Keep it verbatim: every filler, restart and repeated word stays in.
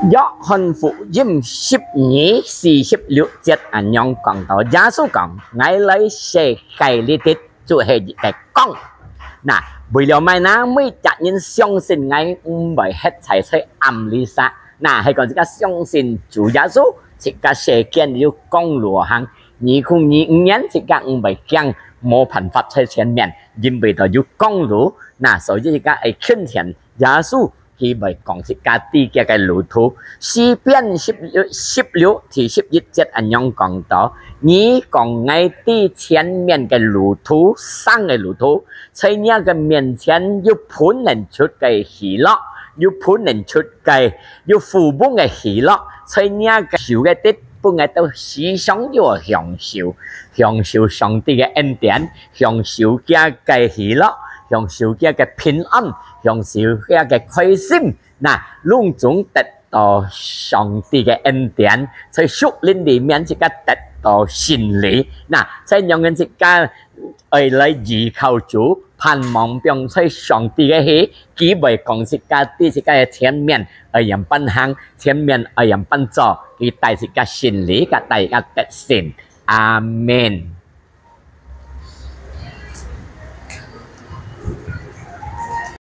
約翰福音十二四十六節恁樣講到，耶穌講：「𠊎來世界裡底就係一個光。」那為了麼个呢？每隻人相信𠊎，毋會歇在在暗裡儕。那係講自家相信主耶穌，自家世間有光路行。二零二五年自家毋會驚，無辦法在前面，因為都有光路。那所以自家愛近前耶穌， 佢會講自家知佢个路途。詩篇十六，十六第十一節恁樣講到：「你講𠊎知前面个路途，生个路途，在若个面前有噴能出个喜樂，有噴能出个，有富翁个喜樂，在若个手个底，分𠊎兜時常有享受，享受上帝个恩典，享受佢个喜樂，享受佢个平安，享受佢个開心。」 那攏總得到上帝个恩典，在屬靈裡面自家得到勝利。那在仰般自家愛來依靠主，盼望放在上帝个去，佢會講自家知自家个前面愛仰般行，前面愛仰般做，佢帶自家勝利，佢帶自家得勝。阿們。